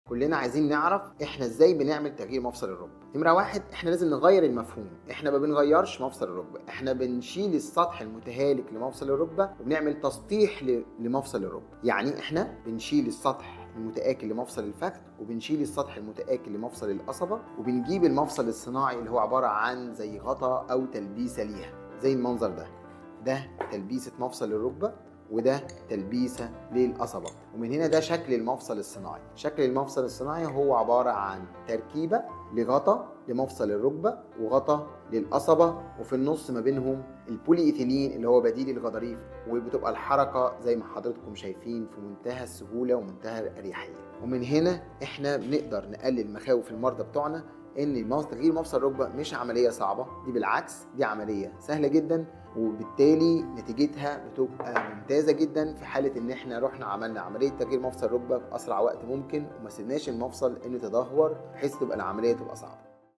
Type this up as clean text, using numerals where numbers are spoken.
كلنا عايزين نعرف احنا ازاي بنعمل تغيير مفصل الركبة. نمره واحد، احنا لازم نغير المفهوم. احنا ما بنغيرش مفصل الركبة، احنا بنشيل السطح المتهالك لمفصل الركبة وبنعمل تسطيح لمفصل الركبة. يعني احنا بنشيل السطح المتآكل لمفصل الفخذ، وبنشيل السطح المتآكل لمفصل القصبة، وبنجيب المفصل الصناعي اللي هو عبارة عن زي غطا أو تلبيسة ليها زي المنظر ده. ده تلبيسة مفصل الركبة وده تلبيسة للقصبة. ومن هنا ده شكل المفصل الصناعي. شكل المفصل الصناعي هو عبارة عن تركيبة لغطا لمفصل الركبة وغطا للقصبة، وفي النص ما بينهم البولي ايثيلين اللي هو بديل الغضاريف، وبتبقى الحركة زي ما حضراتكم شايفين في منتهى السهولة ومنتهى الأريحية. ومن هنا احنا بنقدر نقلل مخاوف المرضى بتوعنا ان تغيير مفصل الركبة مش عملية صعبة، دي بالعكس دي عملية سهلة جدا، وبالتالي نتيجتها بتبقى ممتازة جدا في حالة ان احنا رحنا عملنا عملية تغيير مفصل الركبة في اسرع وقت ممكن وما سيبناش المفصل انه يتدهور بحيث تبقى العملية تبقى صعبة.